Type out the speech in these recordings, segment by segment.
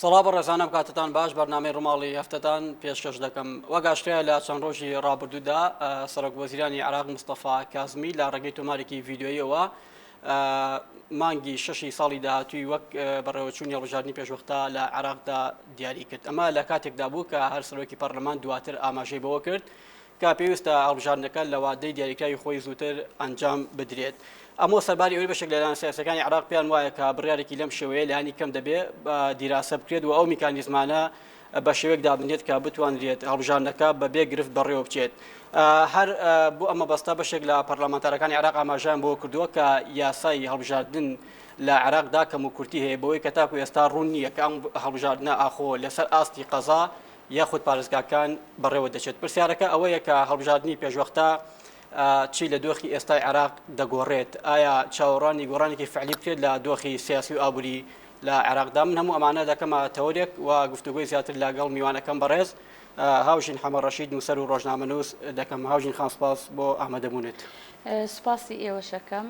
سڵاو بەڕێزان ئەم کاتەتان باش بەرنامەی ڕووماڵی هەفتەتان پێشکەش دەکەم وەک ئاشکرایە لە چەند ڕۆژی ڕابردوودا سەرۆک وەزیرانی عێراق مستەفا کازمی لە ڕێگەی تۆمارێکی ڤیدیۆییەوە مانگی شەشی ساڵی داهاتووی وەک بەڕێوەچوونی هەڵبژاردنی پێشوەختە لە عێراقدا دیاری کرد ئەمە لە کاتێکدا بوو کە هەر سەرۆکی پەرلەمان دواتر ئاماژەی بەوە کرد کە پێویستە هەڵبژاردنەکە لە وادەی دیاریکراوی خۆی زووتر ئەنجام بدرێت. ئەمۆ سەرباری ئەوەی بەشێک لە لایەنە سیاسیەکانی عێراق پێیان وایە کە بڕیارێکی لەم شێوەیە لایەنی کەم دەبێ بە دیراسە بکرێت و ئەو میکانیزمانە بە شێوەیەک دابنرێت کە بتوانرێت هەڵبژاردنەکە بە بێ گرفت بەڕێوە بچێت. هەر بۆ ئەم مەبەستە بەشێک لە پەرلەمانتارەکانی عێراق ئاماژەیان بۆ کردووە کە یاسای هەڵبژاردن لە عێراقدا کەموکورتی هەیە بەوەی کە تاکو ئێستا ڕوون نییە کە ئەم هەڵبژاردنە ئاخۆ لەسەر ئاستی قەزا یاخود پارێزگاکان بەڕێوە دەچێت. پرسیارەکە ئەوەیە کە هەڵبژاردنی پێشوەختە چی لە دۆخی ئێستای عێراق دەگۆڕێت؟ ئایا چاوەڕوانی گۆڕانێکی فعلی بکرێت لە دۆخی سیاسی و ئابووری لە عێراقدا؟ من هەموو ئەمانە دەکەمە تەوەرێک و گفتوگۆی زیاتر لەگەڵ میوانەکەم بەڕێز هاوژین حەمە ڕەشید نووسەر و ڕۆژنامەنووس دەکەم. هاوژین خان سپاس بۆ ئامادەبوونت. سوپاسی ئێوەشەکەم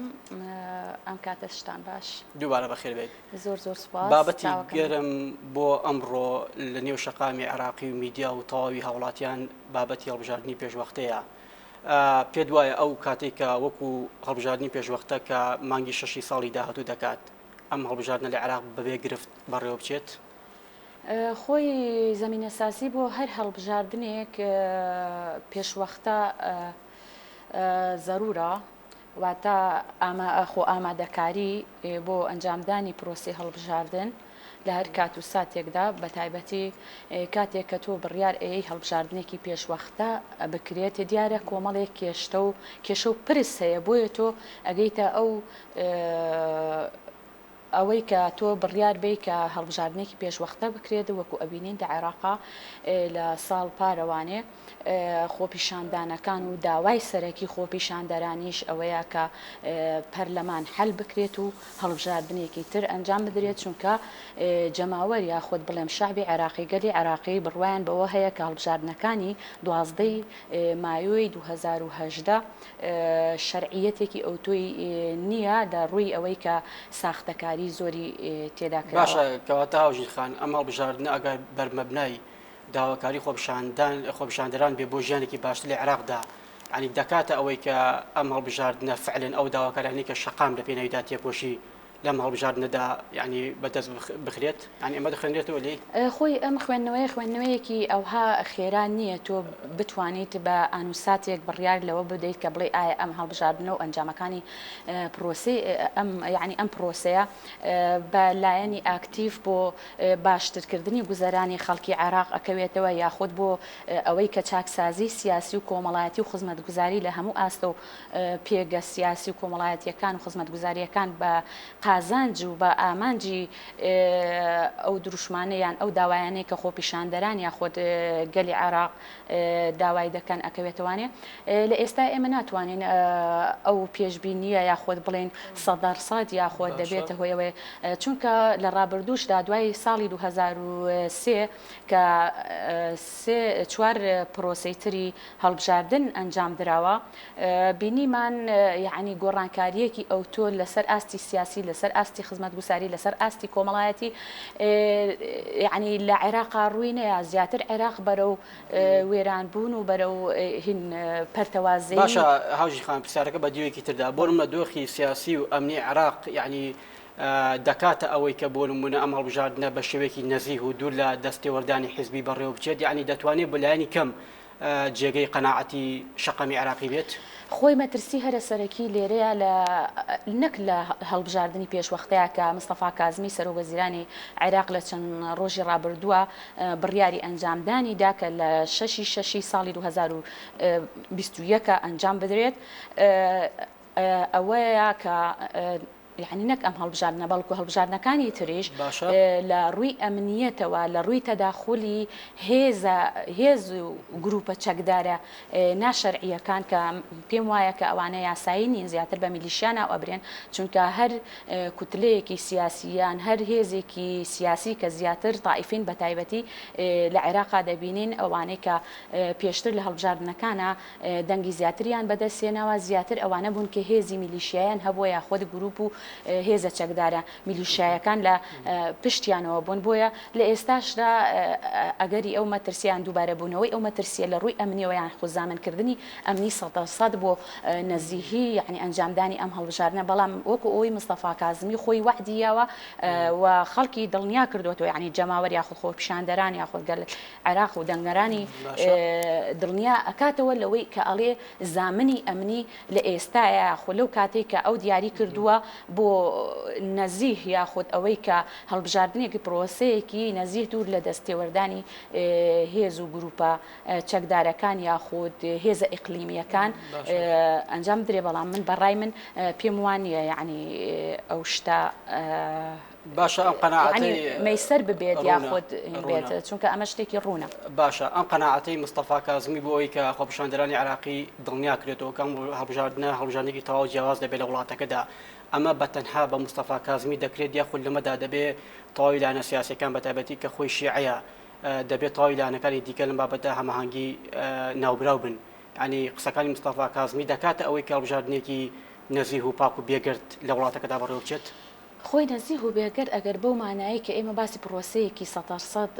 ئەم کاتەشتان باش. دووبارە بەخێر بێیت. زۆر زۆر سوپاس. بابەتی گەرم بۆ ئەمڕۆ لە نێو شەقامی عێراقی و میدیا و تەواوی هاوڵاتیان بابەتی هەڵبژاردنی پێشوەختەیە. پێت وایە ئەو کاتێک کە وەکو هەڵبژاردنی پێشوەختە کە مانگی شەشی ساڵی داهاتوو دەکات ئەم هەڵبژاردنە لە عێراق بەبێ گرفت بەڕێوە بچێت؟ خۆی زەمینەسازی بۆ هەر هەڵبژاردنێک پێشوەختە زەرورە. واتە خۆئامادەکاری بۆ ئەنجامدانی پرۆسەی هەڵبژاردن لە هەر کات و ساتێکدا بە تایبەتی کاتێک کە تۆ بڕیار ئەیەی هەڵبژاردنێکی پێشوەختە بکرێت دیارە کۆمەڵێک کێشتە و کێشە و پرس هەیە بۆیە تۆ ئەگەیتە ئەو ئەوەی کە تۆ بڕیار بەی کە هەڵبژاردنێکی پێشوەختە بکرێت وەکو ئەبینین لە عێراقا لە ساڵ پارەوانێ خۆپیشاندانەکان و داوای سەرەکی خۆپیشاندەرانیش ئەوەیە کە پەرلەمان حەل بکرێت و هەڵبژاردنێکی تر ئەنجام بدرێت چونکە جەماوەر یاخود بڵێم شەعبی عێراقی گەلی عێراقی بڕوایان بەوە هەیە کە هەڵبژاردنەکانی دوازدەی مایۆی 2018 شەرعیەتێکی ئەوتۆی نییە لە ڕووی ئەوەی کە ساختەکاری زۆری تێدا کراوە. باشە کەواتە هاوژین خان ئەم هەڵبژاردنە ئەگەر بەرمەبنای داواکاری خۆپیشاندان خۆپیشاندەران بێ بۆ ژیانێکی باشتر لە عێراقدا یانی دەکاتە ئەوەی کە ئەم هەڵبژاردنە فعلەن ئەو داواکارانەی کە شەقام لە پێناویدا تێکۆشی لەم هەڵبژاردنەدا یانی بەدەست بخرێت یانی ئەمە دەخوێنرێتەوە لێی؟ خۆی ئەم خوێندنەوەیە خوێندنەوەیەکی ئەوها خێرا نییە تۆ بتوانیت بە ئانوساتێک بڕیار لەوە بدەیت کە بڵێی ئایا ئەم هەڵبژاردنە و ئەنجامەکانی پرۆسەی ئەم یانی ئەم پرۆسەیە بە لایەنی ئاکتیڤ بۆ باشترکردنی گوزەرانی خەڵکی عێراق ئەکەوێتەوە یاخود بۆ ئەوەی کە چاکسازی سیاسی و کۆمەڵایەتی و خزمەتگوزاری لە هەموو ئاستە و پێگە سیاسی و کۆمەڵایەتییەکان و خزمەتگوزارییەکان بە قازانج و بە ئامانجی ئەو دروشمانە یان ئەو داوایانەی کە خۆپیشاندەران یاخود گەلی عێراق داوای دەکەن ئەکەوێتەوانێ لە ئێستا ئێمە ناتوانین ئەو پێشبینیە یاخود بڵێین سەدەر سەد یاخود دەبێتە هۆیەوەی چونکە لە ڕابردووشدا دوای ساڵی 2003 کە سێ چوار پرۆسەی تری هەڵبژاردن ئەنجام دراوە بینیمان یەعنی گۆڕانکارییەکی ئەوتۆ لەسەر ئاستی سیاسی لەسەر ئاستی خزمەتگوزاری لەسەر ئاستی کۆمەڵایەتی یەعنی لە عێراقا ڕووی نەیا زیاتر عێراق بەرەو وێرانبوون و بەرەو هین پەرتەوازەیی. باشە هاوژین خان پرسیارەکە بە دیوێکی تردا بۆ نمونە دۆخی سیاسی و ئەمنی عێراق یەعنی دەکاتە ئەوەی کە بۆ نمونە ئەم هەڵبژاردنە بە شێوەیەکی نەزیه و دوور لە دەستێوەردانی حیزبی بەڕێوە بچێت یەعنی دەتوانێت بە لایەنی کەم جێگەی قەناعەتی شەقامی عێراقی بێت؟ خۆی مەترسی هەرە سەرەکی لێرەیە لە نەک لە هەڵبژاردنی پێشوەختەیە کە مستەفا کازمی سەرۆک وەزیرانی عێراق لە چەند ڕۆژی ڕابردووە بڕیاری ئەنجامدانی دا کە لە شەشی شەشی ساڵی 2021 ئەنجام بدرێت ئەوەیە کە یەعنی نەک ئەم هەڵبژاردنە بەڵکو هەڵبژاردنەکانی تریش لە ڕووی ئەمنیەتەوە لە ڕووی تەداخولی هێزە هێز و گروپە چەکدارە ناشەرعیەکان کە پێم وایە کە ئەوانە یاسایی نین زیاتر بە میلیشیا ناو ئەبرێن چونکە هەر کوتلەیەکی سیاسی یان هەر هێزێکی سیاسی کە زیاتر تائیفین بە تایبەتی لە عێراقا دەبینین ئەوانەی کە پێشتر لە هەڵبژاردنەکانا دەنگی زیاتریان بەدەستهێناوە، زیاتر ئەوانە بوون کە هێزی میلیشیایان هەبووە یاخود گروپ و. هێزە چەکدارە میلیشیایەکان لە پشتیانەوە بوون بۆیە لە ئێستاشدا ئەگەری ئەو مەترسیە یان دووبارەبوونەوەی ئەو مەترسیە لە ڕووی ئەمنیەوە یان خۆ زامنکردنی ئەمنی سەدا سەد بۆ نەزیهی یانی ئەنجامدانی ئەم هەڵبژاردنە بەڵام وەکو ئەوەی مستەفا کازمی خۆی وەعدی یاوە و خەڵکی دڵنیا کردووەتەوە یانی جەماوەر یاخود خۆپیشاندەران یاخود گەل عێراق و دەنگدەرانی دڵنیا ئەکاتەوە لەوەی کە ئەڵێ زامنی ئەمنی لە ئێستایا یاخود لەو کاتەی کە ئەو دیاری کردووە بۆ نەزیه یاخود ئەوەی کە هەڵبژاردنێکی پرۆسەیەکی نەزیه دوور لە دەستێوەردانی هێز و گروپە چەکدارەکان یاخود هێزە ئیقلیمییەکان ئەنجام بدرێ بەڵام من بەڕای من پێم وانییە یەعنی ئەو شتە باشە ئەم قەناعەتەی مەیسەر ببێت یاخود بێت چونکە ئەمە شتێکی ڕوونە. باشە ئەم قەناعەتەی مستەفا کازمی بۆ ئەوەی کە خۆپیشاندەرانی عێراقی دڵنیا کرێتەوە کە ئەم هەڵبژاردنە هەڵبژاردنێکی تەواو جیاواز دەبێت لە وڵاتەکەدا ئەمە بە تەنها بە مستەفا کازمی دەکرێت یاخود لەمەدا دەبێ تەواوی لایەنە سیاسیەکان بە تایبەتی کە خۆی شیعەیە دەبێت تەواوی لایەنەکانی دیکە لەم بابەتە هەماهەنگی ناوبراو بن یانی قسەکانی مستەفا کازمی دەکاتە ئەوەی کە هەڵبژاردنێکی نەزیه و پاک و بێگەرد لە وڵاتەکەدا بەڕێوە بچێت؟ خۆی نەزیه و بێگەرد ئەگەر بەو مانایەی کە ئێمە باسی پڕۆسەیەکی سەتاسەد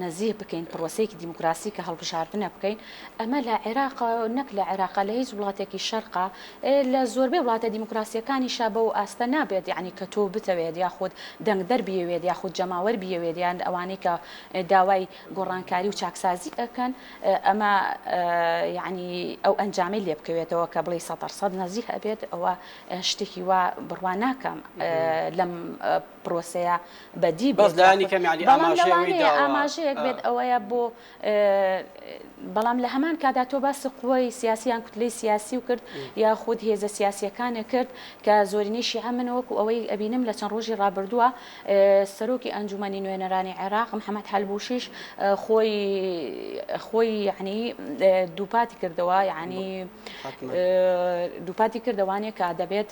نەزیه بکەین، پڕۆسەیەکی دیموکراسی کە هەڵبژاردنە بکەین، ئەمە لە عێراق نەک لە عێراق لە هیچ وڵاتێکی شەرقا لە زۆربەی وڵاتە دیموکراسییەکانیشا بەو ئاستە نابێت یەعنی کە تۆ بتەوێت یاخود دەنگدەر بیەوێت یاخود جەماوەر بیەوێت یان ئەوانەی کە داوای گۆڕانکاری و چاکسازی ئەکەن ئەمە یەعنی ئەو ئەنجامەی لێ بکەوێتەوە کە بڵێی سەتاسەد نەزیه ئەبێت ئەوە شتێکی وا بڕوا ناکەم لەم پرۆسەیە بەدی بێت. بەس لایەنی کەم یانی بەڵام ئاماژەی ئەوەی لەوانەیە داوە ئاماژەیەک بێت ئەوەیە بۆ بەڵام لە هەمان کاتدا تۆ باسی قوەی سیاسی یان کوتلەی سیاسی و کرد یاخود هێزە سیاسیەکانە کرد کە زۆرینەی شیعە من وەکو ئەوەی ئەبینم لە چەند ڕۆژی ڕابردووە سەرۆکی ئەنجومەنی نوێنەرانی عێراق محەمەد حەلبوشیش خۆی خۆی یعنی دووپاتی کردەوە یعنی دووپاتی کردەوانێ کە دەبێت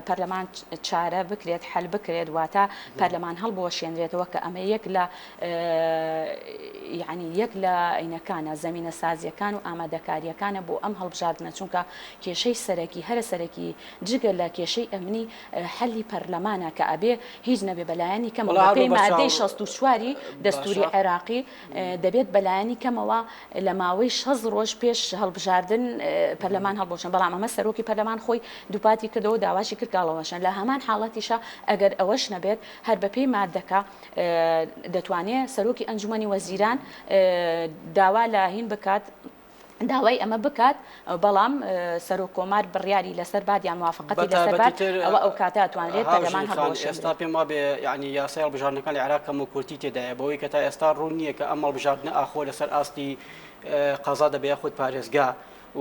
پەرلەمان چارە بکرێت حەل بکرێت واتە پەرلەمان هەڵبوەشێنرێتەوە کە ئەمە یەک لە یعنی یەک لە عینەکانە زەمینە سازیەکان و ئامادەکاریەکانە بۆ ئەم هەڵبژاردنە چونکە کێشەی سەرەکی هەرە سەرەکی جگە لە کێشەی ئەمنی حەلی پەرلەمانە کە ئەبێ هیچ نەبێ بەلایەنی کەمەوە بەپێی مادەی 64 دەستوری عێراقی دەبێت بەلایەنی کەمەوە لە ماوەی 60 ڕۆژ پێش هەڵبژاردن پەرلەمان هەڵبوەشن بەڵام ئەمە سەرۆکی پەرلەمان خۆی دووپاتی کردەوە داواشی کرد کە هەڵوەشن لە هەمان حاڵەتیشا ئەگەر ئەوەش نەبێت هەر بەپێی مادەکە دەتوانێ سەرۆکی ئەنجومەنی وەزیران داوا لە هین بکات داوای ئەمە بکات بەڵام سەرۆک کۆمار بڕیاری لەسەر بات یان موافقەتی لەسەر بات ئەوە ئەو کاتە ئەتوانرێت پەرلەمان هەڵبوەشێنرێت. ئێستا پێم وابێ یانی یاسای هەڵبژاردنەکان لە عێراق کەم و کورتی تێدایە بەوەی کە تا ئێستا ڕوون نییە کە ئەم هەڵبژاردنە ئاخۆ لەسەر ئاستی قەزا دەبێ یاخود پارێزگا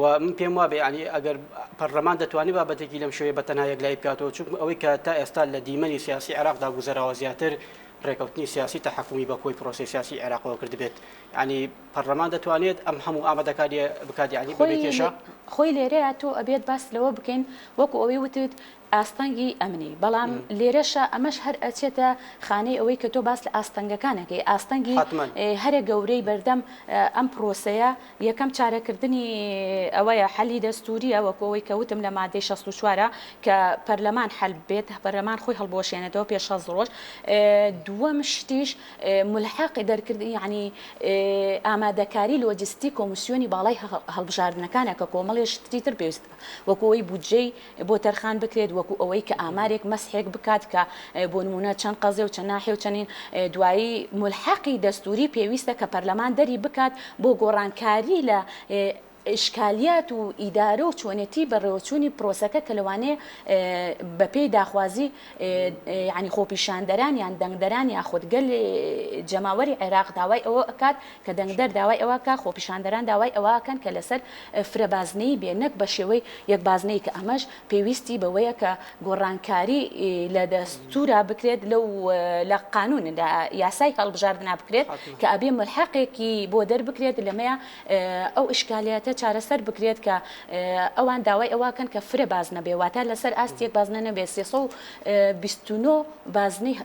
و من پێم وابێ یانی ئەگەر پەرلەمان دەتوانێت بابەتێکی لەم شێوەیە بە تەنها یەکلایی بکاتەوە چونکە ئەوەی کە تا ئێستا لە دیمەنی سیاسی عێراقدا گوزەراوە زیاتر ڕێکەوتنی سیاسی تەحەکومی بە کۆی پرۆسەی سیاسی عێراقەوە کردبێت یانی پەرلەمان دەتوانێت ئەم هەموو ئامادەکاریە بکات یانی بەبێ کێشە؟ خۆی لێرەیە تۆ ئەبێت باس لەوە بکەین وەکو ئەوەی وتت ئاستەنگی ئەمنی بەڵام لێرەشا ئەمەش هەر ئەچێتە خانەی ئەوەی کە تۆ باس لە ئاستەنگەکان ئەکەی ئاستەنگی هەرە گەورەی بەردەم ئەم پرۆسەیە یەکەم چارەکردنی ئەوەیە حەلی دەستوریە وەکو ئەوەی کە وتم لە مادەی 64 کە پەرلەمان حەل بێت پەرلەمان خۆی هەڵبوەشێنێتەوە پێش 60 ڕۆژ دووەم شتیش مولحەق دەرکردن یانی ئامادەکاری لۆجستی کۆمیسیۆنی باڵای هەڵبژاردنەکانە کە کۆمەڵێ شتی تر پێویست وەکو ئەوەی بودجەی بۆ تەرخان بکرێت وەکو ئەوەی کە ئامارێک مەسحێک بکات کە بۆ نمونە چەند قەزێ و چەند ناحیە و چەنین دوایی مولحەقی دەستوری پێویستە کە پەرلەمان دەری بکات بۆ گۆڕانکاری لە ئیشکالیات و ئیدارە و چۆنێتی بەڕێوەچوونی پرۆسەکە کە لەوانەیە بەپێی داخوازی یانی خۆپیشاندەران یان دەنگدەران یاخود گەل جەماوەری عێراق داوای ئەوە ئەکات کە دەنگدەر داوای ئەوە ئەکا خۆپیشاندەران داوای ئەوە ئەکەن کە لەسەر فرە بازنەیی بێ نەک بە شێوەی یەک بازنەیی کە ئەمەش پێویستی بەوەیە کە گۆڕانکاری لە دەستورا بکرێت لەو لە قانون لە یاسای هەڵبژاردنا بکرێت کە ئەبێ ملحەقێکی بۆ دەربکرێت لەمەیە ئەو ئیشکالیاتە چارەسەر بکرێت کە ئەوان داوای ئەوە کەن کە فرە بازنە بێ واتە لەسەر ئاستی یەک بازنە نەبێت 329 بازنەی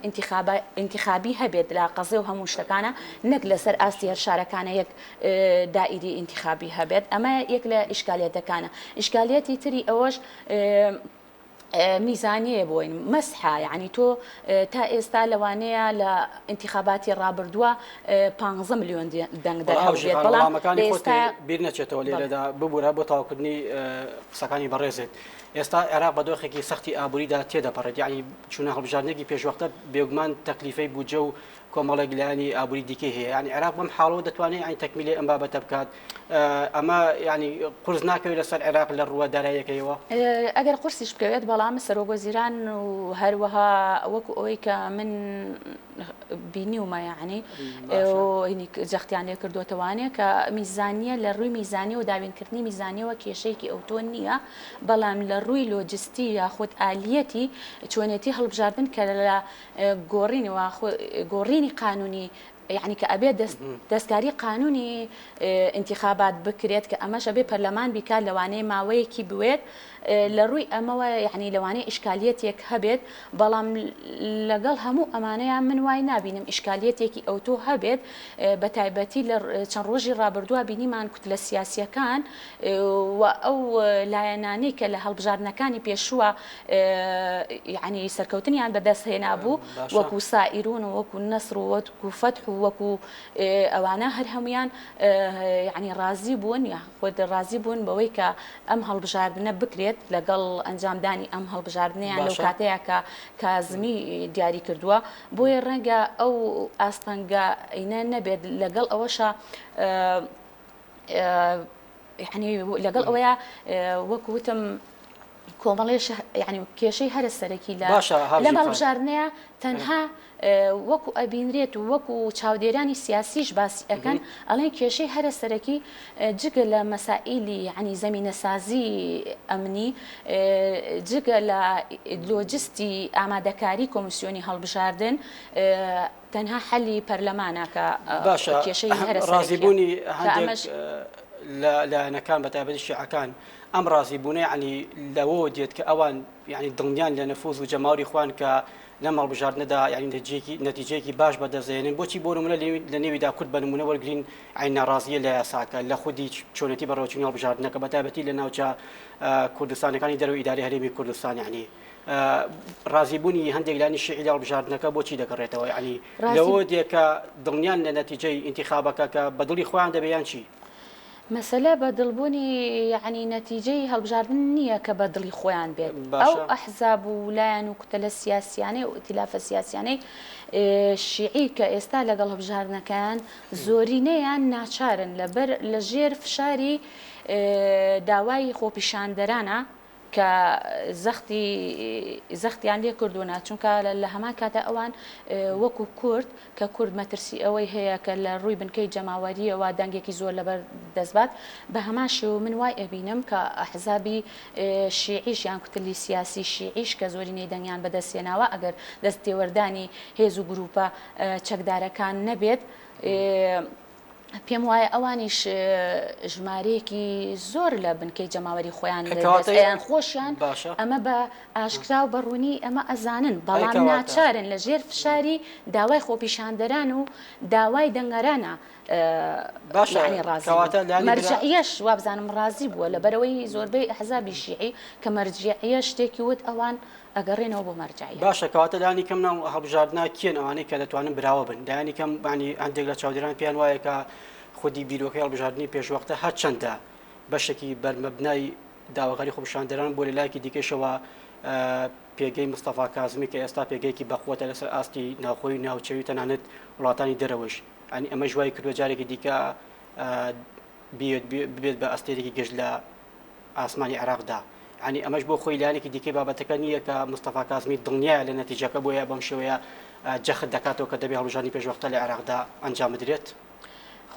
ئینتیخابی هەبێت لە قەزێ و هەموو شتەکانە نەک لەسەر ئاستی هەر شارەکانە یەک دائیری ئینتیخابی هەبێت ئەمە یەک لە ئیشکالیاتەکانە ئیشکالیاتی تری ئەوەش. میزانیەیە بۆین مەسحە یعنی تۆ تا ئێستا لەوانەیە لە ئینتیخاباتی ڕابردووە 15 ملیۆن دەنگ دەرهەبێت بەڵام ئێستا بیر نەچێتەوە لێرەدا ببوورە بۆ تەواوکردنی قسەکانی بەڕێزت ئێستا عێراق بە دۆخێکی سەختی ئابووریدا تێدەپەڕێت یعنی چوونە هەڵبژاردنێکی پێشوەختە بێگومان تەکلیفەی بودجە و کۆمەڵێک لایەنی ئابووری دیکەی هەیە یعنی عێراق بەم حاڵەوە دەتوانێت یعنی تەکمیلی ئەم بابەتە بکات ئەمە یعنی قورس ناکەوێت لەسەر عێراق لە ڕووە داراییەکەیەوە؟ ئەگەر قورسیش بکەوێت بەڵام سەرۆک وەزیران و هەروەها وەکو ئەوەی کە من بینیومە یعنی جەختیان لێ کردوتەوانێ کە میزانیە لە ڕووی میزانی و دابینکردنی میزانیەوە کێشەیەکی ئەوتۆ نییە بەڵام لە ڕووی لۆجستی یاخود ئالیەتی چۆنێتی هەڵبژاردن کە لە گۆڕینی وا گۆڕینی قانونی یعنی کە ئەبێ دەستکاری قانونی ئینتیخابات بکرێت کە ئەمەش ئەبێ پەرلەمان بیکات لەوانەیە ماوەیەکی بوێت لە ڕووی ئەمەوە یعنی لەوانەیە ئیشکالیەتێک هەبێت بەڵام لەگەڵ هەموو ئەمانەیان من وای نابینم ئیشکالیەتێکی ئەوتۆ هەبێت بە تایبەتی لە چەند ڕۆژی ڕابردووە بینیمان کوتلە سیاسیەکان و ئەو لایەنانەی کە لە هەڵبژاردنەکانی پێشووە یعنی سەرکەوتنیان بەدەست هێنابوو وەکو سائیرون و وەکو نەسر و وەکو فەتح و وەکو ئەوانە هەر هەمویان یعنی ڕازی بوون یاخود ڕازی بوون بەوەی کە ئەم هەڵبژاردنە بکرێت لەگەڵ ئەنجامدانی ئەم هەڵبژاردنیان لەو کاتەیە کە کازمی دیاری کردووە بۆیە ڕەنگە ئەو ئاستەنگە ئینە نەبێت لەگەڵ ئەوەشە یعنی لەگەڵ ئەوەیە وەک وتم کۆمەڵێ یعنی کێشەی هەرە سەرەکی لە لەم هەڵبژاردنەیە تەنها وەکو ئەبینرێت و وەکو چاودێرانی سیاسیش باسی ئەکەن ئەڵێن کێشەی هەرە سەرەکی جگە لە مەسائیلی یعنی زەمینەسازی ئەمنی جگە لە لۆجستی ئامادەکاری کۆمیسیۆنی هەڵبژاردن تەنها حەلی پەرلەمانە کە باشە کێشەی هەرە سەرەکیە. ڕازیبوونی کە هەندێک ئەمەش لە لایەنەکان بە تایبەتی شیعەکان ئەم ڕازیبوونە یعنی لەوەوە دێت کە ئەوان یعنی دڵنیان لە نفوز و جەماوری خۆیان کە لەم هەڵبژاردنەدا یعنی نەتیجەیەکی نەتیجەیەکی باش بەدەست دەهێنن بۆچی بۆ نمونە لە نێویدا کورد بە نمونە وەرگرین عین ناڕازیە لە یاساکە لە خودی چۆنێتی بەڕێوەچوونی هەڵبژاردنەکە بە تایبەتی لە ناوچە کوردستانەکانی دەرەوەی ئیدارەی هەرێمی کوردستان یعنی ڕازیبوونی هەندێک لایەنی شیعی لە هەڵبژاردنەکە بۆچی دەگەڕێتەوە یعنی لەوە دێ کە دڵنیان لە نەتیجەی ئینتیخابەکە کە بە دڵی خۆیان دەبێ یان چی؟ مەسەلە بە دڵبوونی یعنی نەتیجەی هەڵبژاردن نییە کە بە دڵی خۆیان بێت ئەو ئەحزاب و لایەن و کوتەلە سیاسیانەی و ئیتیلافە سیاسیانەی شیعی کە ئێستا لەگەڵ هەڵبژاردنەکەیان زۆرینەیان ناچارن لەبەر لە ژێر فشاری داوای خۆپیشاندەرانە کە زەختی زەختیان لێ کردوونە چونکە لە هەمان کاتە ئەوان وەکو کورد کە کورد مەترسی ئەوەی هەیە کە لە ڕووی بنکەی جەماوەریەوە دەنگێکی زۆر لەبەر دەستبات بە هەمان شێوە من وای ئەبینم کە ئەحزابی شیعیش یان کوتلی سیاسی شیعیش کە زۆرینەی دەنگیان بەدەست هێناوە ئەگەر دەست تێوەردانی هێز و گروپە چەکدارەکان نەبێت پێم وایە ئەوانیش ژمارەیەکی زۆر لە بنکەی جەماوەری خۆیان ئەیان خۆشیان ئەمە بە ئاشکرا و بەڕوونی ئەمە ئەزانن بەڵام ناچارن لە ژێر فشاری داوای خۆپیشاندەران و داوای دەنگەرانە باشە ڕازی مەرجعیەش وابزانم ڕازی بووە لەبەرەوەی زۆربەی ئەحزابی شیعی کە مەرجعیە شتێکی وت ئەوان ئەگەڕێنەوە بۆ مەرجەعیەت. باشە کەواتە لانی کەم ناو هەڵبژاردنە کێن ئەوانەی کە دەتوانن براوە بن؟ لایەنی کەم یانی هەندێک لە چاودێران پێیان وایە کە خودی بیرۆکەی هەڵبژاردنی پێشوەختە هەرچەندە بەشێکی بەرمەبنای داواکاری خۆپیشاندەران بۆ لە لایەکی دیکەشەوە پێگەی مستەفا کازمی کە ئێستا پێگەیەکی بەقوەتە لەسەر ئاستی ناوخۆی و ناوچەوی تەنانەت وڵاتانی دەرەوەش یانی ئەمەش وای کردووە جارێکی دیکە ببێت بە ئەستێرێکی گەشت لە ئاسمانی عێراقدا، یانی ئەمەش بۆ خۆی لایەنێکی دیکەی بابەتەکە نییە کە مستەفا کازمی دڵنیایە لە نەتیجەکە بۆیە بەم شێوەیە جەخت دەکاتەوە کە دەبێ هەڵبژاردنی پێشوەختە لە عێراقدا ئەنجام بدرێت.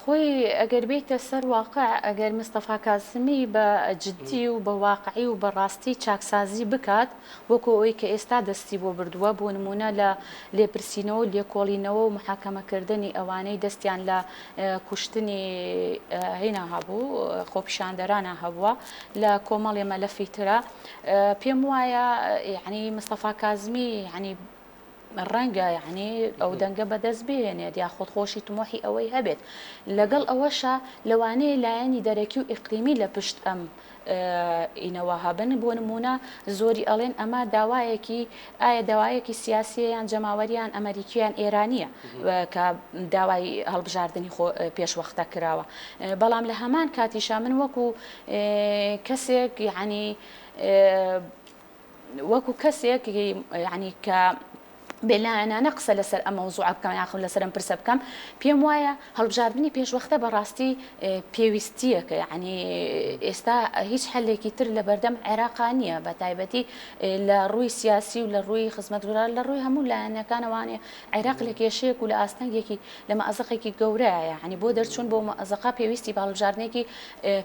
خۆی ئەگەر بێیتە سەر واقع ئەگەر مستەفا کازمی بە جدی و بە واقعی و بە ڕاستی چاکسازی بکات وەکو ئەوەی کە ئێستا دەستی بۆ بردووە بۆ نموونە لە لێپرسینەوە و لێکۆڵینەوە و محاکەمەکردنی ئەوانەی دەستیان لە کوشتنی هینا هەبوو خۆپیشاندەرانە هەبووە لە کۆمەڵێ مەلەفی ترە پێم وایە یعنی مستەفا کازمی یعنی. ڕەنگە یەعنی ئەو دەنگە بەدەست بهێنێت یاخود خۆشی تموحی ئەوەی هەبێت. لەگەڵ ئەوەشا لەوانەیە لایەنی دەرەکی و ئیقلیمی لە پشت ئەم ئینەوە هەبن، بۆ نموونە زۆری ئەڵێن ئەمە داوایەکی ئایا داوایەکی سیاسیە یان جەماوەری یان ئەمەریکی یان ئێرانیە کە داوای هەڵبژاردنی خۆ پێشوەختە کراوە بەڵام لە هەمان کاتیشا من وەکو کەسێک یعنی وەکو کەسێک یعنی کە بێلایەنانە قسە لەسەر ئەم مەوزوعە بکەم یاخود لەسەر ئەم پرسە بکەم پێم وایە هەڵبژاردنی پێشوەختە بەڕاستی پێویستیەکە یعنی ئێستا هیچ حلێکی تر لە بەردەم عێراقا نییە بە تایبەتی لە ڕووی سیاسی و لە ڕووی خزمەتگوزار لە ڕووی هەموو لایەنەکانەوانێ عێراق لە کێشەیەک و لە ئاستەنگێکی لە مەئەزەقێکی گەورەیە یعنی بۆ دەرچوون بۆ مەئەزەقە پێویستی بە هەڵبژاردنێکی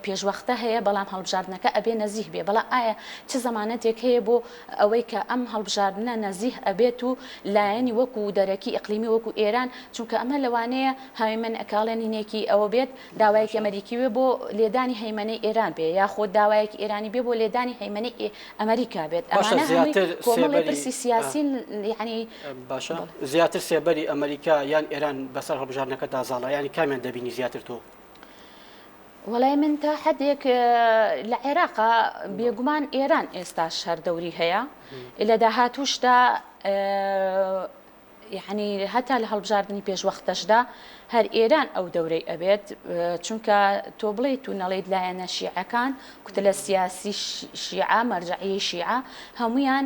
پێشوەختە هەیە بەڵام هەڵبژاردنەکە ئەبێ نەزیه بێ بەڵام ئایا چ زەمانەتێک هەیە بۆ ئەوەی کە ئەم هەڵبژاردنە نەزیه ئەبێت و لایەنی وەکو دەرەکی ئیقلیمی وەکو ئێران چونکە ئەمە لەوانەیە هەیمەن ئەکاڵێن هینێکی ئەوە بێت داوایەکی ئەمەریکی بێ بۆ لێدانی هەیمەنەی ئێران بێ یاخود داوایەکی ئێرانی بێ بۆ لێدانی هەیمەنەی ئەمەریکا بێت باشە ئەمانە هەمووی زیاتر کۆمەڵێ سێبەری پرسی سیاسین یعنی باشە بەڵێ. زیاتر سێبەری ئەمەریکا یان ئێران بەسەر هەڵبژاردنەکەدا زاڵە یانی کامیان دەبینی زیاتر تۆ؟ وەڵای من تا حەدێک لە عێراقا بێگومان ئێران ئێستاش هەر دەوری هەیە لە داهاتووشدا یعنی هەتا لە هەڵبژاردنی پێشوەختەشدا هەر ئێران ئەو دەورەی ئەبێت چونکە تۆ بڵێیت و نەڵێیت لایەنە شیعەکان کوتلە سیاسی شیعە مەرجەعی شیعە هەمویان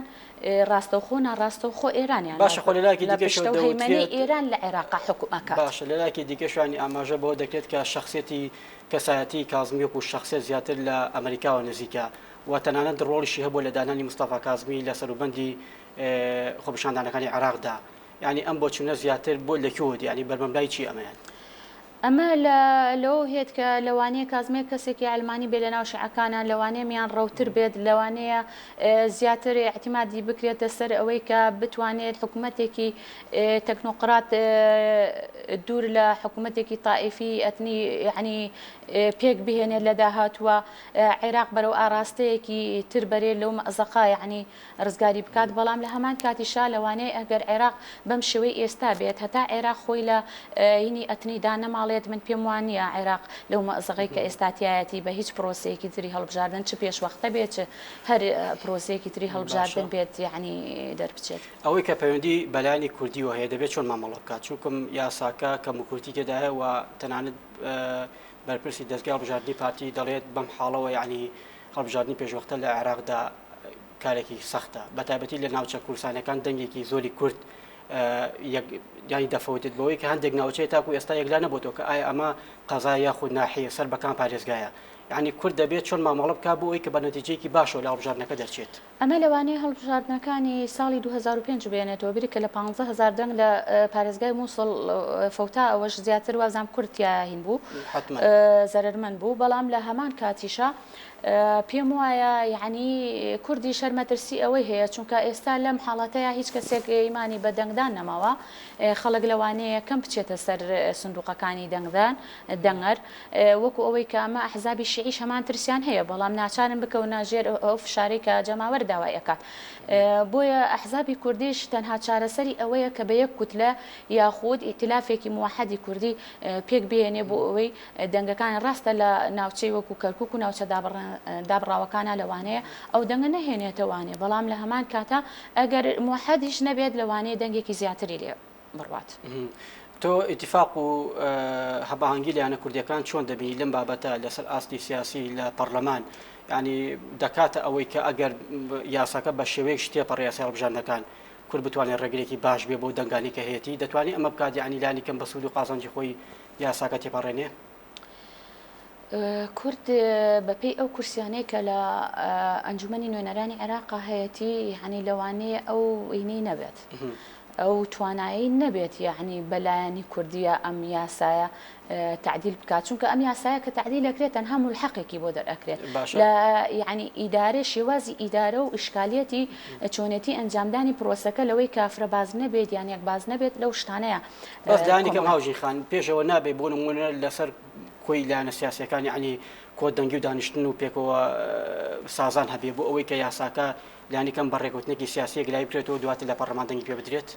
ڕاستەوخۆ ناڕاستەوخۆ ئێرانیان باشە خۆ لەلایەکی لە دیکەشەوە پشتە و هەیمەنەی دەوترێت ئێران لە عێراقا حوکم ئەکات. باشە لەلایەکی دیکەشانی ئاماژە بەوە دەکرێت کە شەخسیەتی کەسایەتی کازمی وەکو شەخسیەت زیاتر لە ئەمەریکاوە نزیکە و تەنانەت ڕۆڵیشی هەبووە لە دانانی مستەفا کازمی لە سەروبەندی خۆپیشاندانەکانی عێراقدا یانی ئەم بۆچوونە زیاتر بۆ لە کوێوە دێ یانی بەرمەبنای چی ئەمەیان؟ ئەمە لە لەوەو هێت کە لەوانەیە کازمێر کەسێکی عەلمانی بێ لەناو شیعەکانا، لەوانەیە میانڕەوتر بێت، لەوانەیە زیاتر ئیعتیمادی بکرێتە سەر ئەوەی کە بتوانێت حکومەتێکی تەکنۆقرات دوور لە حکومەتێکی تائیفی ئەتنی یەعنی پێک بهێنێت لە داهاتووە، عێراق بەرەو ئاڕاستەیەکی تر بەرێ لەو مەئزەقە یەعنی ڕزگاری بکات، بەڵام لە هەمان کاتیشا لەوانەیە ئەگەر عێراق بەم شێوەی ئێستا بێت هەتا عێراق خۆی لە هینی ئەتنی دانەماڵێت من پێم وا نییە عێراق لەو مەئزەقەی کە ئێستا تیایەتی بە هیچ پرۆسەیەکی تری هەڵبژاردن چ پێشوەختە بێت چ هەر پرۆسەیەکی تری باشە هەڵبژاردن بێت یەعنی دەربچێت. ئەوەی کە پەیوەندی بە لایەنی کوردیوە هەیە دەبێت چۆن مامەڵە بکات چونکم یاساکە کەموکورتی تێدایە و تەنانەت بەرپرسی دەزگای هەڵبژاردنی پارتی دەڵێت بەم حاڵەوە یەعنی هەڵبژاردنی پێشوەختە لە عێراقدا کارێکی سەختە بەتایبەتی لە ناوچە کوردستانەکان دەنگێکی زۆری کورد یانی دەفەوتێت بەوەی کە هەندێک ناوچەیە تاکو ئێستا یەکلا نەبووەوە کە ئایا ئەمە قەزا یاخود ناحیە سەر بەکام پارێزگایە یعنی کورد دەبێت چۆن مامەڵە بکات بۆ ئەوەی کە بە نەتیجەیەکی باشەوە لە هەڵبژاردنەکە دەرچێت. ئەمە لەوانەیە هەڵبژاردنەکانی ساڵی 2005 بێنێتەوە بیری کە لە 15000 دەنگ لە پارێزگای مووسڵ فەوتا ئەوەش زیاتر وازام کورد تیا هین بوو حتمما زەرەرمەند بوو بەڵام لە هەمان کاتیشا پێم وایە یەعنی کوردیش هەر مەترسی ئەوەی هەیە چونکە ئێستا لەم حاڵەتەیا هیچ کەسێک ئیمانی بە دەنگدان نەماوە خەڵک لەوانەیە کەم بچێتە سەر سندوقەکانی دەنگدان دەنگەر وەکو ئەوەی کە ئەمە ئەحزابی شیعیش هەمان ترسیان هەیە بەڵام ناچارن بکەونە ژێر ئەو فشارەی کە جەماوەر داوای ئەکات بۆیە ئەحزابی کوردیش تەنها چارەسەری ئەوەیە کە بە یەک کوتلە یاخود ئیتلافێکی موحەدی کوردی پێک بهێنێ بۆ ئەوەی دەنگەکانی ڕاستە لە ناوچەی وەکو کەرکوک و ناوچە دابڕاوەکانا لەوانەیە ئەو دەنگە نەهێنێتەوانێ بەڵام لە هەمان کاتا ئەگەر موحەدیش نەبێت لەوانەیە دەنگێکی زیاتری لێ بڕوات. تۆ ئیتیفاق و هەماهەنگی لایەنە کوردیەکان چۆن دەبینی لەم بابەتە لەسەر ئاستی سیاسی لە پەڕلەمان؟ یانی دەکاتە ئەوەی کە ئەگەر یاساکە بە شێوەیەکش تێپەڕێ یاسای هەڵبژاردنەکان کورد بتوانێت ڕێگرێکی باش بێ بۆ دەنگانی کە هەیەتی دەتوانێت ئەمە بکات یانی لانی کەم بە سوود و قازانجی خۆی یاساکە تێپەڕێنێ؟ کورد بەپێی ئەو کورسیانەی کە لە ئەنجومەنی نوێنەرانی عێراقا هەیەتی یعنی لەوانەیە ئەو ئینەی نەبێت ئەو توانایی نەبێت یعنی بەلایەنی کوردیە ئەم یاسایە تعدیل بکات چونکە ئەم یاسایە کە تعدیل ئەکرێت تەنها ملحقێکی بۆ دەرئەکرێت لە یعنی ئیدارە شێوازی ئیدارە و ئیشکالیەتی چۆنێتی ئەنجامدانی پرۆسەکە لەوەی کافرە باز نەبێت یان یەک باز نەبێت لەو شتانەیە بەس لایەنی کەم هاوژین خان پێشەوە نابێ بۆ نمونە لەسەر کۆی لایەنە سیاسیەکان یعنی کۆ دەنگی و دانیشتن و پێکەوە سازان هەبێ بۆ ئەوەی کە یاساکە لانی کەم بە ڕێکوتنێکی سیاسی یەکلایی بکرێتەوە دواتر لە پەڕلەمان دەنگی پێ بدرێت.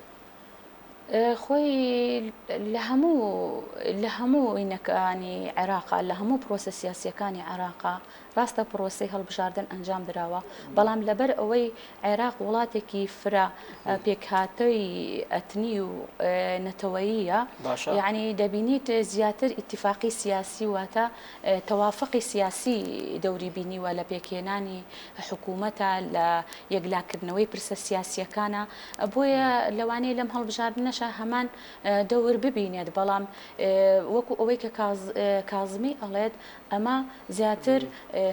خۆی لە هەموو لە هەموو وینەکانی عێراقا لە هەموو پرۆسە سیاسیەکانی عێراقا ڕاستە پرۆسەی هەڵبژاردن ئەنجام دراوە بەڵام لەبەر ئەوەی عێراق وڵاتێکی فرە پێکهاتەی ئەتنی و نەتەوەییە یعنی دەبینیت زیاتر ئیتفاقی سیاسی واتە تەوافقی سیاسی دەوری بینیوە لە پێکهێنانی حکوومەتە لە یەکلاکردنەوەی پرسە سیاسییەکانە، بۆیە لەوانەیە لەم هەڵبژاردنەشا هەمان دەور ببینێت، بەڵام وەکو ئەوەی کە کازمی ئەڵێت ئەمە زیاتر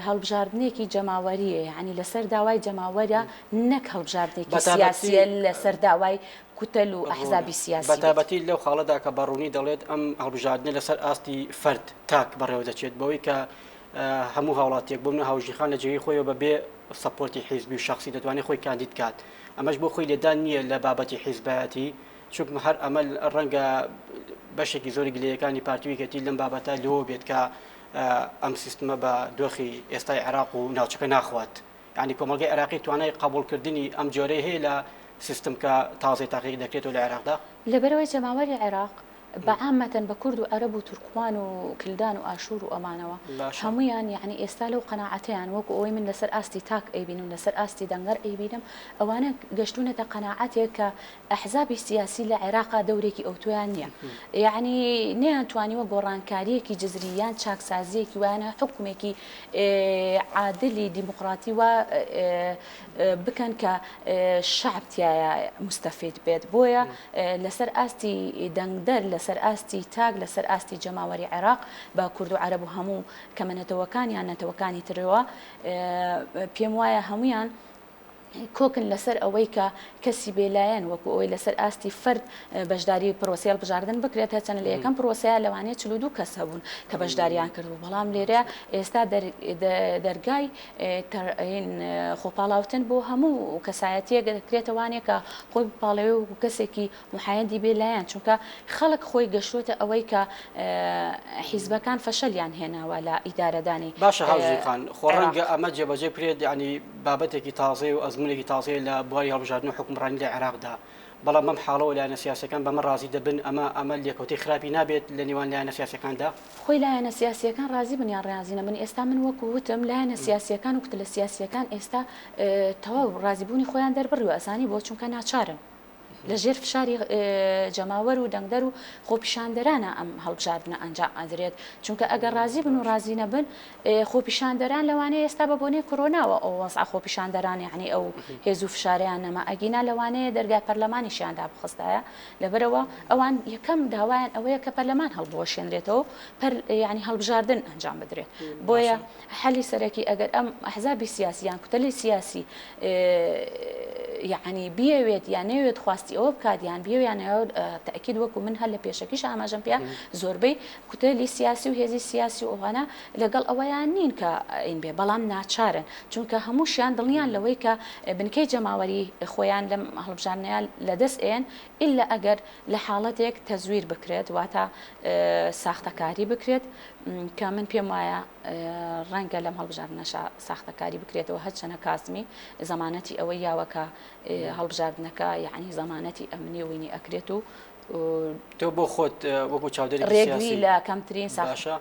هەڵبژاردنێکی جەماوەرییە، یانی لەسەر داوای جەماوەرە نەک هەڵبژاردنێکی سیاسییە لەسەر داوای کوتەل و ئەحزابی سیاسی بێت. بەتایبەتی لەو خاڵەدا کە بە ڕوونی دەڵێت ئەم هەڵبژاردنە لەسەر ئاستی فەرد، تاک، بەڕێوەدەچێت، بەوەی کە هەموو هاوڵاتیەک بۆ منە هاوژین خان لە جێگەی خۆیەوە بە بێ support ی حیزبی و شخصی دەتوانێت خۆی کاندید کات ئەمەش بۆ خۆی لێدان نییە لە بابەتی حیزبایەتی چونکە هەر ئەمە ڕەنگە بەشێکی زۆری گلەیەکانی پارتی و یەکێتی لەم بابەتە لەوە بێت کە ئەم سیستمە بە دۆخی ئێستای عێراق و ناوچەکە ناخوات یعنی کۆمەڵگەی عێراقی توانای قبوڵکردنی ئەم جۆرەی هەیە لە سیستم کە تازەی تاقیق دەکرێتەوە لە عێراقدا؟ لەبەرئەوەی جەماوەری عێراق بە عامەتەن بە کورد و عەرەب و تورکمان و کلدان و ئاشوور و ئەمانەوە باشە. هەموویان یەعنی ئێستا لەو قەناعەتەیان وەکو ئەوەی من لەسەر ئاستی تاک ئەیبینم لەسەر ئاستی دەنگەر ئەیبینم ئەوانە گەشتوونەتە قەناعەتێک کە ئەحزابی سیاسی لە عێراقا دەورێکی ئەوتۆیان نییە یەعنی نەیانتوانیوە گۆڕانکارییەکی جزری یان چاکسازییەکی وایان حوکمێکی عادلی دیموقراتی وا بکەن کە شەعب تیایا موستەفید بێت بۆیە لەسەر ئاستی دەنگدەر، لەسەر ئاستی تاک، لەسەر ئاستی جەماوەری عێراق بە کورد و عەرەب و هەموو کەمە نەتەوەکان یان نەتەوەکانی ترەوە پێم وایە هەموویان کۆکن لەسەر ئەوەی کە کەسی بێلایەن وەکو ئەوەی لەسەر ئاستی فەرد بەشداری پرۆسەی هەڵبژاردن بکرێت هەرچەنە لە یەکەم پرۆسەیە لەوانەیە 42 کەس هەبوون کە بەشداریان کردبوو بەڵام لێرە ئێستا دەرگای خۆپاڵاوتن بۆ هەموو کەسایەتیەک دەکرێتە وانێ کە خۆی بپاڵێوێ وەکو کەسێکی محایەدی بێ لایەن چونکە خەڵک خۆی گەشتوەتە ئەوەی کە حیزبەکان فەشەلیان هێناوە لە ئیدارەدانی باشە هاوژین خان خۆ عێراق. ڕەنگە ئەمە جێبەجێ بکرێت یانی بابەتێکی تازەیە و ئەزموونێکی تازەیە لە بواری هەڵبژاردن و حوکمڕانی لە عێراقدا بەڵام بەم حاڵەوە لایەنە سیاسیەکان بەمە ڕازی دەبن ئەمە ئەمە لێکەوتەی خراپی نابێت لە نێوان لایەنە سیاسیەکاندا؟ خۆی لایەنە سیاسیەکان ڕازی بن یان ڕازی نەبن ئێستا من وەکو وتم لایەنە سیاسیەکان و کوتلە سیاسیەکان ئێستا تەواو ڕازیبوونی خۆیان دەربڕیوە ئەزانی بۆ چونکە ناچارن لە ژێر فشاری جەماوەر و دەنگدەر و خۆپیشاندەرانە ئەم هەڵبژاردنە ئەنجام ئەدرێت چونکە ئەگەر ڕازی بن و ڕازی نەبن خۆپیشاندەران لەوانەیە ئێستا بە بۆنەی کۆرۆناوە ئەو وەزعە خۆپیشاندەران یەعنی ئەو هێز و فشارەیان نەما ئەگینا لەوانەیە دەرگای پەرلەمانیشیان دابخستایە لەبەرئەوە ئەوان یەکەم داوایان ئەوەیە کە پەرلەمان هەڵبوەشێنرێتەوە پەر یەعنی هەڵبژاردن ئەنجام بدرێت بۆیە حەلی سەرەکی ئەگەر ئەم ئەحزابی سیاسی یان کوتەلی سیاسی یەعنی بیەوێت یان نەیەوێت خواستی ئەوە بکات یان بیەوێت یان نەیەوێت تەئکید وەکو من هەر لە پێشەکیش ئاماژەم پێ زۆربەی کوتەلی سیاسی و هێزی سیاسی و ئەوانە لەگەڵ ئەوەیان نین کە این بێ بەڵام ناچارن چونکە هەمووشیان دڵنیان لەوەی کە بنکەی جەماوەری خۆیان لەم هەڵبژاردنەیە لەدەست ئێن ئیلا ئەگەر لە حاڵەتێک تەزویر بکرێت واتە ساختەکاری بکرێت کە من پێم وایە ڕەنگە لەم هەڵبژاردنەشا ساختەکاری بکرێتەوە هەرچەنە کازمی زەمانەتی ئەوەی یاوە کە هەڵبژاردنەکە یعنی زەمانەتی ئەمنی وینی ئەکرێت و تۆ بۆ خۆت وەکو چاودێرێکی ڕێگری سیاسی لە کەمترین ساخت باشە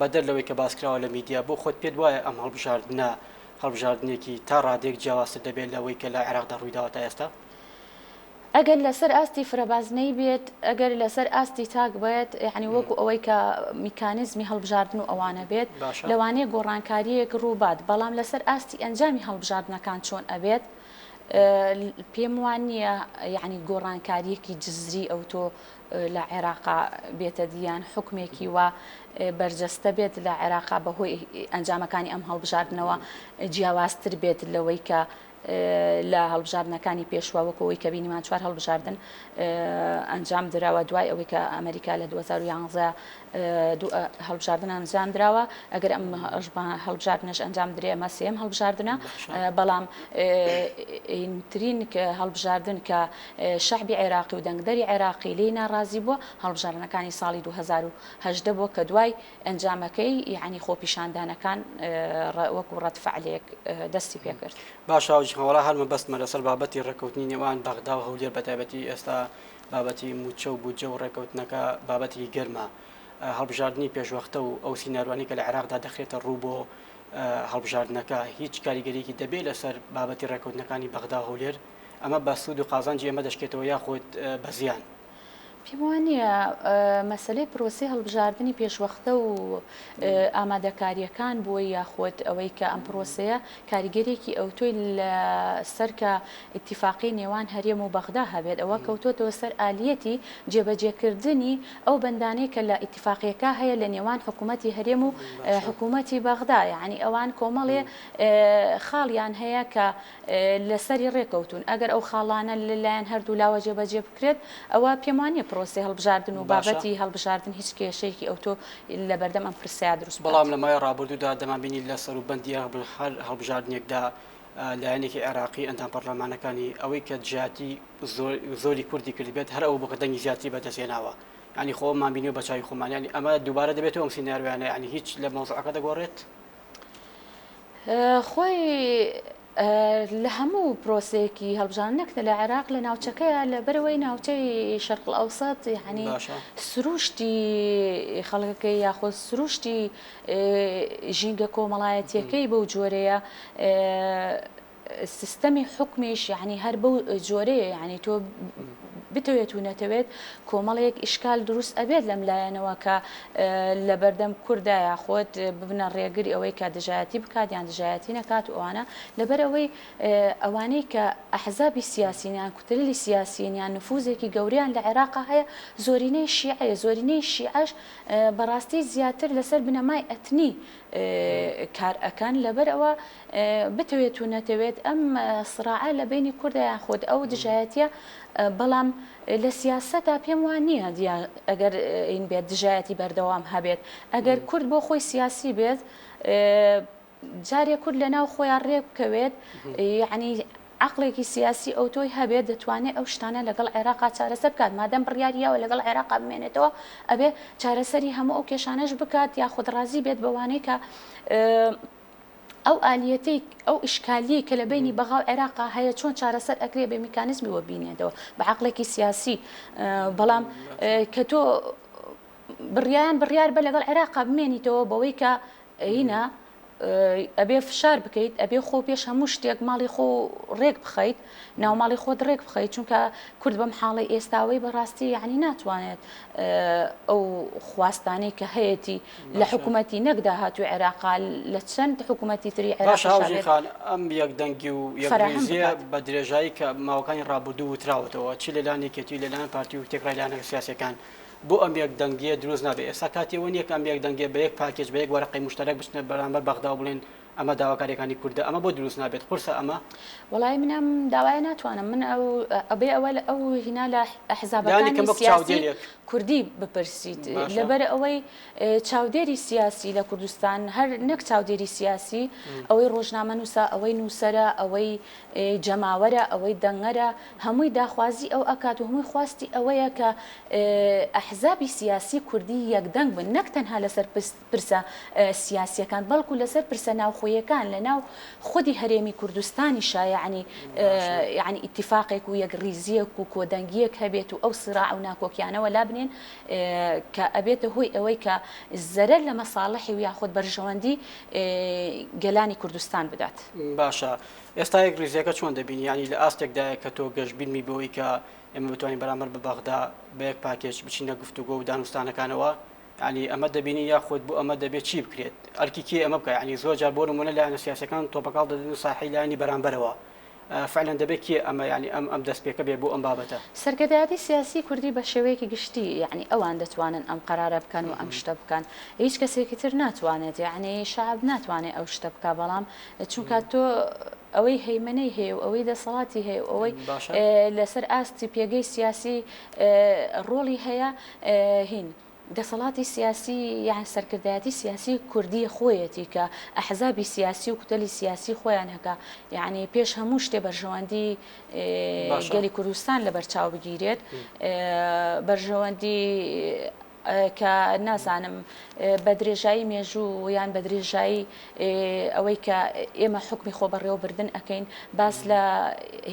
بەدەر لەوەی کە باس کراوە لە میدیا بۆ خۆت پێت وایە ئەم هەڵبژاردنە هەڵبژاردنێکی تا ڕادەیەک جیاوازتر دەبێت لەوەی کە لە عێراقدا ڕوویداوە تا ئێستا؟ ئەگەر لەسەر ئاستی فرەبازنەی بێت، ئەگەر لەسەر ئاستی تاک بێت، یەعنی وەکو ئەوەی کە میکانیزمی هەڵبژاردن و ئەوانە بێت، باشە. لەوانەیە گۆڕانکارییەک ڕووبات، بەڵام لەسەر ئاستی ئەنجامی هەڵبژاردنەکان چۆن ئەبێت، پێم وا نییە یەعنی گۆڕانکارییەکی جزری ئەوتۆ لە عێراقا بێتە دی یان حوکمێکی وا بەرجەستە بێت لە عێراقا بەهۆی ئەنجامەکانی ئەم هەڵبژاردنەوە جیاوازتر بێت لەوەی کە لە هەڵبژاردنەکانی پێشوە وەکو ئەوەی کە بینیمان چوار هەڵبژاردن ئەنجام دراوە دوای ئەوەی کە ئەمریکا لە 2011 دوو هەڵبژاردن ئەنجام دراوە ئەگەر ئەم هەڵبژاردنەش ئەنجام درێ ئەمە سێم هەڵبژاردنە بەڵام ترین هەڵبژاردن کە شەعبی عێراقی و دەنگدەری عێراقی لێی ناڕازی بووە هەڵبژاردنەکانی ساڵی 2018 بووە کە دوای ئەنجامەکەی یەعنی خۆپیشاندانەکان وەکو ڕەد فعلێک دەستی پێکرد. باشە حاجی خان وەڵا هەر مەبەستمە لەسەر بابەتی ڕێککەوتنی نێوان بەغدا و هەولێر بەتایبەتی ئێستا. بابەتی مووچە و بودجە و ڕێکەوتنەکە بابەتێکی گەرمە. هەڵبژاردنی پێشوەختە و ئەو سیناریۆانەی کە لە عێراقدا دەخرێتە ڕوو بۆ هەڵبژاردنەکە هیچ کاریگەریەکی دەبێت لەسەر بابەتی ڕێکەوتنەکانی بەغدا و هەولێر؟ ئەمە بە سوود و قازانجی ئێمە دەشکێتەوە یاخود بە زیان؟ پێم وا نییە مەسەلەی پرۆسەی هەڵبژاردنی پێشوەختە و ئامادەکارییەکان بۆی یاخود ئەوەی کە ئەم پرۆسەیە کاریگەریەکی ئەوتۆی لە سەر کە ئیتیفاقی نێوان هەرێم و بەغدا هەبێت ئەوە کەوتۆتەوە سەر ئالیەتی جێبەجێکردنی ئەو بەندانەی کە لە ئیتیفاقیەکە هەیە لە نێوان حکوومەتی هەرێم و حکوومەتی بەغدا یانی ئەوان کۆمەڵێ خاڵیان هەیە کە لەسەری ڕێکەوتوون، ئەگەر ئەو خاڵانە لەلایەن هەردوولاوە جێبەجێ بکرێت، ئەوا پێموانییە پرۆسەی هەڵبژاردن و بابەتی هەڵبژاردن هیچ کێشەیەکی ئەوتۆ لەبەردەم ئەم پرسەیا دروست بکات. بەڵام لە ماوەی ڕابردوودا دەمانبینی لە سەروبەندی هەر هەڵبژاردنێکدا لایەنێکی عێراقی ئەندام پەرلەمانەکانی ئەوەی کە دژایەتی زۆری کوردی کردبێت هەر ئەوە بوو کە دەنگی زیاتری بەدەستهێناوە یانی خۆ ئەومان بینیوە بە چاوی خۆمان یانی ئەمە دووبارە دەبێتەوە ئەم سیناریۆیانە یانی هیچ لە مەوزوعەکە دەگۆڕێت؟ خۆی لە هەموو پرۆسەیەکی هەڵبژاردن نەک لە عێراق لە ناوچەکەیە لەبەرەوەی ناوچەی شەرق ئەوسەت یعنی سروشتی خەڵکەکەی یاخود سروشتی ژینگە کۆمەڵایەتیەکەی بەو جۆرەیە سیستەمی حوکمیش یەعنی هەر بەو جۆرەیە یەعنی تۆ بتەوێت و نەتەوێت کۆمەڵێک ئیشکال دروست ئەبێت لەم لایەنەوە کە لەبەردەم کوردا یاخود ببنە ڕێگری ئەوەی کە دژایەتی بکات یان دژایەتی نەکات و ئەوانە لەبەر ئەوەی ئەوانەی کە ئەحزابی سیاسین یان کوتللی سیاسین یان نفوزێکی گەوریان لە عێراقا هەیە زۆرینەی شیعەیە زۆرینەی شیعەش بەڕاستی زیاتر لەسەر بنەمای ئەتنی کار ئەکەن لەبەر ئەوە بتەوێت و نەتەوێت ئەم سڕاعە لە بەینی کوردە یاخود ئەو دژایەتیە بەڵام لە سیاسەتا پێم وا نییە ئەگەر این بێت دژایەتی بەردەوام هەبێت ئەگەر کورد بۆ خۆی سیاسی بێت جارێ کورد لە ناو خۆیان ڕێک بکەوێت یعنی عەقڵێکی سیاسی ئەوتۆی هەبێت دەتوانێت ئەو شتانە لەگەڵ عێراقا چارەسەر بکات، مادەم بڕیاری یاوە لەگەڵ عێراقا بمێنێتەوە ئەبێ چارەسەری هەموو ئەو کێشانەش بکات یاخود ڕازی بێت بەوانەی کە ئەو ئالیەتەی ئەو ئیشکالیەی کە لە بەینی بەغا و عێراقا هەیە چۆن چارەسەر ئەکرێ بێ میکانیزمی وەبینێتەوە بە عەقڵێکی سیاسی بەڵام کە تۆ بڕیان بڕیار بە لەگەڵ عێراقا بمێنیتەوە بەوەی کە هینا ئەبێ فشار بکەیت ئەبێ خۆ پێش هەموو شتێک ماڵی خۆ ڕێک بخەیت ناو ماڵی خۆت ڕێک بخەیت چونکە کورد بەم حاڵی ئێستاوەی بەڕاستی یعنی ناتوانێت ئەو خواستانەی کە هەیەی لە حکوومەتی نەک داهاتوی عێراقا لە چەند حکوومەتی تری عێراق خان ئەم یەکدەنگی و یەکڕیزیە بە درێژایی کە ماوەکانی ڕابردوو وتراوەتەوە چی لەلایەن یەکێتی لەلایەن پارتی و تێکڕای لایەنە سیاسەکان بۆ ئەم یەک دەنگیە دروست نابێت ئێستا کاتی ئەوە نیە کە ئەم یەک دەنگیە بە یەک پاکێج بە یەک وەرەقەی موشتەرەک بچنە بەرامبەر بەغدا و بڵێن ئەمە داواکاریەکانی کوردە ئەمە بۆ دروست نابێت قورسە ئەمە؟ وەڵایی من ئەم داوایە ناتوانم من ئەو ئەبێ ئەوە ئەو هینا لە ئەحزابەکانی سیاسی کوردی بپرسیت لەبەر ئەوەی چاودێری سیاسی لە کوردستان هەر نەک چاودێری سیاسی ئەوەی ڕۆژنامەنووسە ئەوەی نووسەرە ئەوەی جەماوەرە، ئەوەی دەنگەرە، هەمووی داخوازی ئەو ئەکات و هەمووی خواستی ئەوەیە کە ئەحزابی سیاسی کوردی یەکدەنگ بن نەک تەنها لەسەر پرسە سیاسیەکان بەڵکو لەسەر پرسە ناوخۆیەکان لە ناو خودی هەرێمی کوردستانیشا یەعنی یەعنی ئیتیفاقێک و یەکڕیزیەک و کۆدەنگیەک هەبێت و ئەو سیراع و ناکۆکیانە وەلا بنێن کە ئەبێتە هۆی ئەوەی کە زەرەر لە مەساڵحی و یاخود بەرژەوەندی گەلانی کوردستان بدات. باشە ئێستا یەکڕیزیەکە چۆن دەبینی یانی لە ئاستێکدایە کە تۆ گەشبینی بەوەی کە ئێمە بتوانین بەرامبەر بە بەغدا بە یەک پاکێج بچینە گفتوگۆ و دانوستانەکانەوە یانی ئەمە دەبینی یاخود بۆ ئەمە دەبێت چی بکرێت ئەرکی کێ ئەمە بکە یانی زۆر جار بۆ نمونە لایەنە سیاسەکان تۆپەکاڵ دەدەن ساحی لایەنی بەرامبەرەوە فعلا دەبێت کێ ئەمە یانی ئەم ئەم دەستپێکە بێ بۆ ئەم بابەتە؟ سەرکردایەتی سیاسی کوردی بە شێوەیەکی گشتی یەعنی ئەوان دەتوانن ئەم قەرارە بکەن و ئەم شتە بکەن هیچ کەسێکی تر ناتوانێت یەعنی شەعب ناتوانێت ئەو شتە بکا بەڵام چونکە تۆ ئەوەی هەیمەنەی هەیە و ئەوەی دەسەڵاتی هەیە و ئەوەی لەسەر ئاستی پێگەی سیاسی ڕۆڵی هەیە هین دەسەڵاتی سیاسی یان سەرکردایەتی سیاسی کوردی خۆیەتی کە ئەحزابی سیاسی و کوتەلی سیاسی خۆیان هەکا یعنی پێش هەموو شتێ بەرژەوەندی گەلی کوردستان لەبەرچاو بگیرێت بەرژەوەندی. کە نازانم بە درێژایی مێژوو یان بە درێژایی ئەوەی کە ئێمە حوکمی خۆبەڕێوەبردن ئەکەین باس لە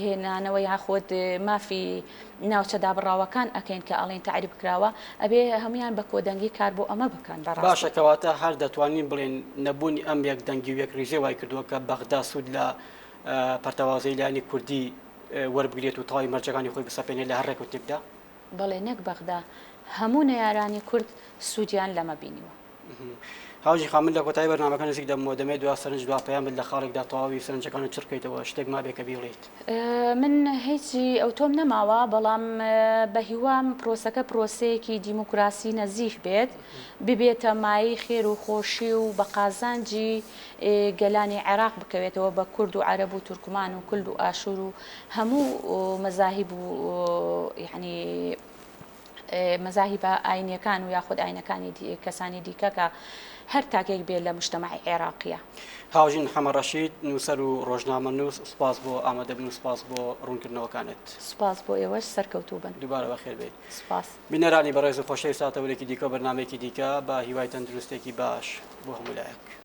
هێنانەوە یاخود مافی ناوچە دابڕاوەکان ئەکەین کە ئەڵێن تەعریب کراوە ئەبێ هەمویان بە کۆدەنگی کار بۆ ئەمە بکەن بەڕاستی. باشە کەواتە هەر دەتوانین بڵێین نەبوونی ئەم یەکدەنگی و یەکڕیزیە وای کردووە کە بەغدا سوود لە پەرتەوازەی لایەنی کوردی وەربگرێت و تەواوی مەرجەکانی خۆی بسەپێنێت لە هەر ڕێککەوتنێکدا؟ بەڵێ نەک بەغدا هەموو نەیارانی کورد سوودیان لەمە بینیوە. هاوژین خان من لە کۆتایی بەرنامەکە نزیک دەبمەوە دەمەوێت دوا سەرنج دوا پەیامت لە خاڵێکدا تەواوی سەرنجەکانت چڕ بکەیتەوە شتێک مابێ کە بیڵێیت؟ من هیچی ئەوتۆم نەماوە بەڵام بە هیوام پرۆسەکە پرۆسەیەکی دیموکراسی نەزیه بێت ببێتە مایەی خێر و خۆشی و بە قازانجی گەلانی عێراق بکەوێتەوە بە کورد و عەرەب و تورکمان و کلد و ئاشور و هەموو مەزاهیب و یعنی مەزاهیبە ئاینیەکان و یاخود ئاینەکانی کەسانی دیکە کە هەر تاکێک بێت لە مجتەمەعی عێراقیە. هاوژین حەمە ڕەشید، نووسەر و ڕۆژنامەنووس، سوپاس بۆ ئامادەبوون و سوپاس بۆ ڕوونکردنەوەکانت. سوپاس بۆ ئێوەش، سەرکەوتوو بن. دووبارە بەخێر بێیت. سوپاس. بینەرانی بەڕێز و خۆشەویست تا تەوەرێکی دیکە و بەرنامەیەکی دیکە بە هیوای تەندروستێکی باش بۆ هەموو لایەک.